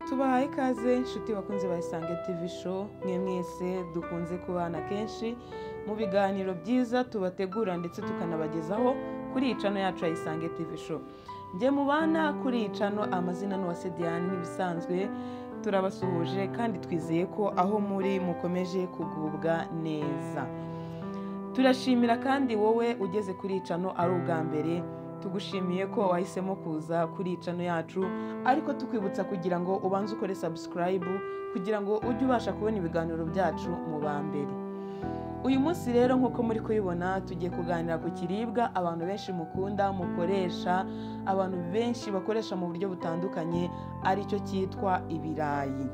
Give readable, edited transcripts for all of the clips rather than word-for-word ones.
Tubahaye ikaze inshuti bakunze ba Isange TV Show, mwe mwese dukunze kubana kenshi mu biganiro byiza tubategura ndetse tukanabagezaho kuri iyi channel yacu ya Isange TV Show. Njye mubana kuri iyi channel amazina ni Uwase Diane nk'ibisanzwe, turabasuhuje kandi twizeye ko aho muri mukomeje kugubwa neza. Turashimira kandi wowe ugeze kuri iyi channel ari ubwa mbere, tugushimiye ko wahisemo kuza kuri iyi channel yacu, ariko tukwibutsa kugira ngo ubanze ukore subscribe kugira ngo ujye ubasha kubona ibiganiro byacu mu ba mbere. Uyu munsi rero nk'uko muri kubibona tugiye kuganira ku kiribwa abantu benshi mukunda, mukoresha, abantu benshi bakoresha mu buryo butandukanye, aricyo cyitwa ibirayi.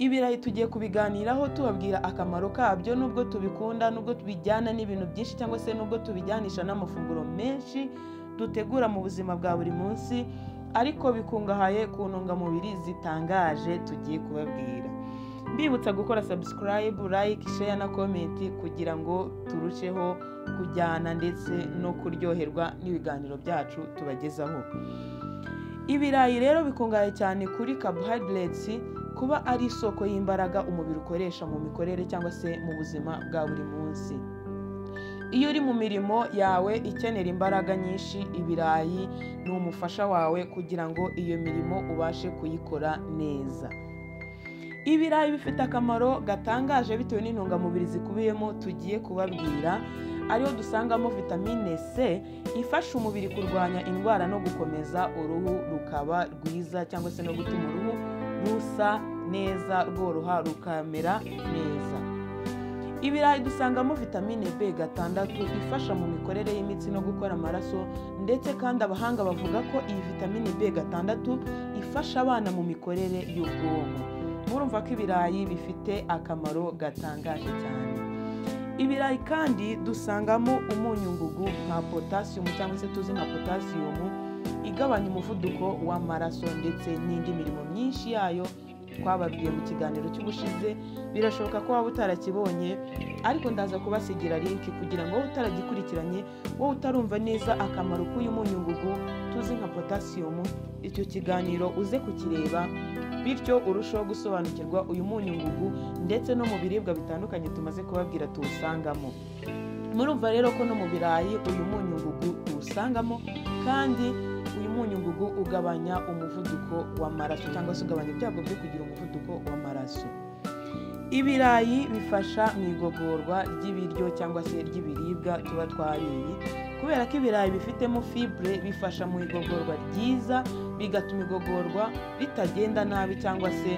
Ibirayi tugiye kubiganiraho tubabwira akamaro kabyo, nubwo tubikunda, nubwo tubijyana n'ibintu byinshi cyangwa se nubwo tubijyanisha n'amafunguro menshi dutegura mu buzima bwa buri munsi, ariko bikungahaye ku ntungamubiri zitangaje tugiye kubabwira. Mbibutsa gukora subscribe, like, share na comment kugira ngo turusheho kujyana ndetse no kuryoherwa n'ibiganiro byacu tubagezaho. Ibirayi rero bikungahaye cyane kuri carbohydrates, kuba ari isoko y'imbaraga umubiri ukoresha mu mikorere cyangwa se mu buzima bwa buri munsi. Iyo uri mu mirimo yawe ikenera imbaraga nyinshi, ibirayi ni umufasha wawe kugira ngo iyo mirimo ubashe kuyikora neza. Ibirayi bifite akamaro gatangaje bitewe n'intungamubiri zikubiyemo tugiye kubabwira, ariyo dusangamo vitamine C ifasha umubiri kurwanya indwara no gukomeza uruhu rukaba rwiza cyangwa se no gutuma uruhu rusa neza, rworoha, rukamera neza. Ibirayi dusangamo vitamine B6 ifasha mu mikorere y'imitsi no gukora amaraso, ndetse kandi abahanga bavuga ko iyi vitamine B6 ifasha abana mu mikorere y'ubwonko. Murumva ko ibirayi bifite akamaro gatangaje cyane. Ibirayi kandi dusangamo umunyungugu nka potassium cyangwa se tuzi nka potassium, igabanya umuvuduko w'amaraso ndetse n'indi mirimo myinshi yayo twababwiye mu kiganiro cy'ubushize. Birashoboka ko waba utarakibonye, ariko ndaza kubasigira link kugira ngo wowe utaragikurikiranye, wowe utarumva neza akamaro k'uyu munyungugu tuzi nka potassium, icyo kiganiro uze kukireba, bityo urusheho gusobanukirwa uyu munyungugu ndetse no mu biribwa bitandukanye tumaze kubabwira tuwusangamo. Murumva rero ko no mu birayi uyu munyungugu tuwusangamo, kandi uyu munyungugu ugabanya umuvuduko w'amaraso cyangwa se ugabanya ibyago byo kugira umuvuduko w'amaraso. Ibirayi bifasha mu igogorwa ry'ibiryo cyangwa se ry'ibiribwa tuba twariye, kubera ko ibirayi bifitemo fibre bifasha mu igogorwa ryiza, bigatuma igogorwa ritagenda nabi cyangwa se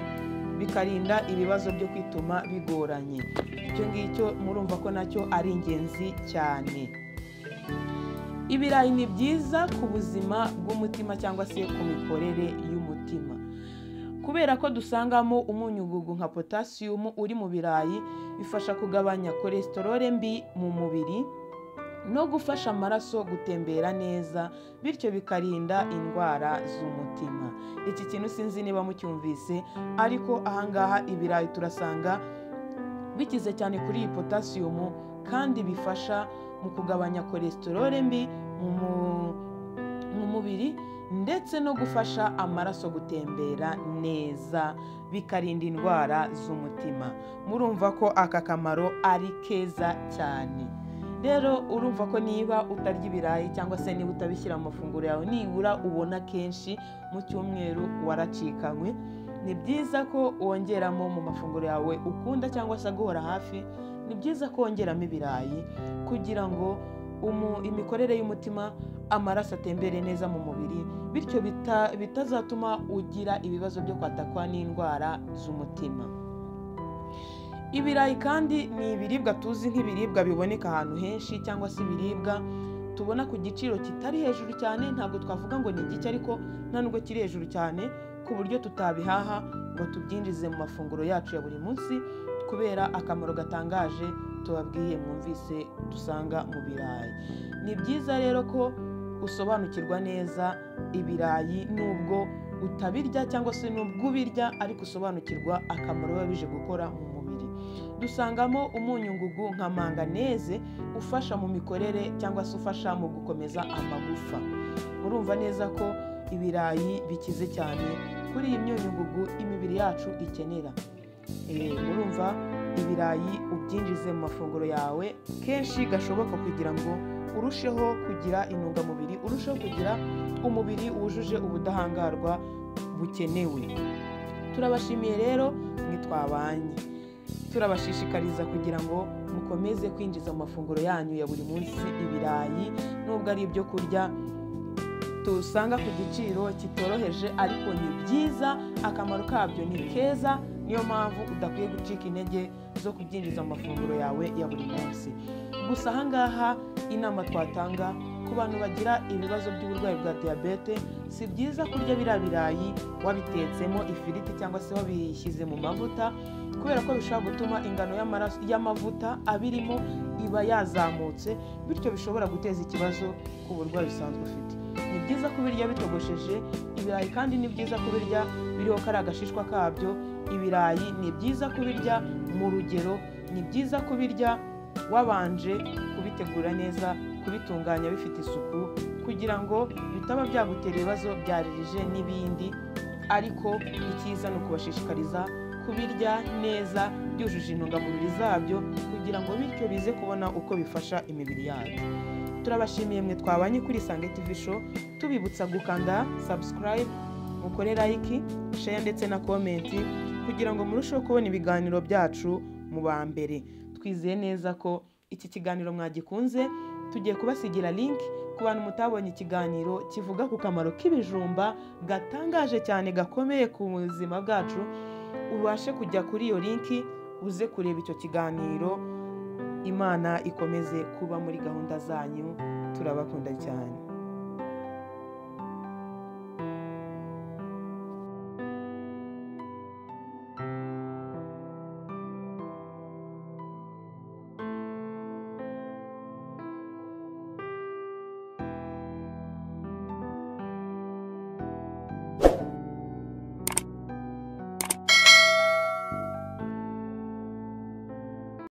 bikarinda ibibazo byo kwituma bigoranye. Icyo ngicyo murumva ko nacyo ari ingenzi cyane. Ibirayi ni byiza ku buzima bw'umutima cyangwa se ku mikorere y'umutima, kubera ko dusangamo umunyungugu nka potassium uri mu birayi, bifasha kugabanya cholesterol mbi mu mubiri no gufasha amaraso gutembera neza, bityo bikarinda indwara z'umutima. Iki kintu sinzi niba mucyumvise, ariko ahangaha ibirayi turasanga bikize cyane kuri iyi potassium, kandi bifasha mu kugabanya cholesterol mbi mu mubiri ndetse no gufasha amaraso gutembera neza, bikarinda indwara z'umutima. Murumva ko aka kamaro ari keza cyane. Rero urumva ko niba utarya ibirayi cyangwa se niba utabishyira mu mafunguro yawe nibura ubona kenshi mu cyumweru waracikanywe, ni byiza ko wongeramo mu mafunguro yawe ukunda cyangwa se aguhora hafi, ni byiza ko wongeramo ibirayi kugira ngo imikorere y'umutima, amaraso atembere neza mu mubiri, bityo bitazatuma ugira ibibazo byo kwatakwa n'indwara z'umutima. Ibirayi kandi ni ibiribwa tuzi nk'ibiribwa biboneka ahantu henshi cyangwa se ibiribwa tubona ku giciro kitari hejuru cyane, ntabwo twavuga ngo ni igiki, ariko nta nubwo kiri hejuru cyane ku buryo tutabihaha ngo tubyinjize mu mafunguro yacu ya buri munsi, kubera akamaro gatangaje tubabwiye mwumvise dusanga mu birayi. Ni byiza rero ko usobanukirwa neza ibirayi nubwo utabirya cyangwa se nubwo ubirya, ariko usobanukirwa akamaro biba bije gukora mu mubiri. Dusangamo umunyungugu nka manganeze ufasha mu mikorere cyangwa se ufasha mu gukomeza amagufa. Murumva neza ko ibirayi bikize cyane kuri iyi myunyungugu imibiri yacu ikenera. Murumva ibirayi ubyinjize mu mafunguro yawe kenshi gashoboka kugira ngo urusheho kugira intungamubiri, urusheho kugira umubiri wujuje ubudahangarwa bukenewe. Turabashimiye rero mwe twabanye, turabashishikariza kugira ngo mukomeze kwinjiza mu mafunguro yanyu ya buri munsi ibirayi, nubwo ari ibyo kurya tusanga ku giciro kitoroheje, ariko ni byiza, akamaro kabyo ni keza, niyo mpamvu udakwiye gucika intege zo kubyinjiza mu mafunguro yawe ya buri munsi. Gusa ahangaha inama twatanga ku bantu bagira ibibazo by'uburwayi bwa diyabete, si byiza kurya biriya birayi wabitetsemo ifiriti cyangwa se wabishyize mu mavuta, kubera ko bishobora gutuma ingano y'amavuta abirimo iba yazamutse, bityo bishobora guteza ikibazo ku burwayi usanzwe ufite. Ni byiza kubirya bitogosheje ibirayi, kandi ni byiza kubirya biriho kariya gashishwa kabyo. Ibirayi ni byiza kubirya mu rugero, ni byiza kubirya wabanje kubitegura neza, kubitunganya bifite isuku, kugira ngo bitaba byagutera ibibazo byaririje n'ibindi. Ariko icyiza ni ukubashishikariza kubirya neza byujuje intungamubiri zabyo, kugira ngo bityo bize kubona uko bifasha imibiri yacu. Turabashimiye mwe twabanye kuri Isange TV Show, tubibutsa gukanda subscribe, mukore like, share ndetse na comment, kugira ngo murusheho kubona ibiganiro byacu mu ba mbere. Twizeye neza ko iki kiganiro mwagikunze. Tugiye kubasigira link ku bantu mutabonye ikiganiro kivuga ku kamaro k'ibijumba gatangaje cyane gakomeye ku buzima bwacu, ubashe kujya kuri iyo link uze kureba icyo kiganiro. Imana ikomeze kuba muri gahunda zanyu, turabakunda cyane.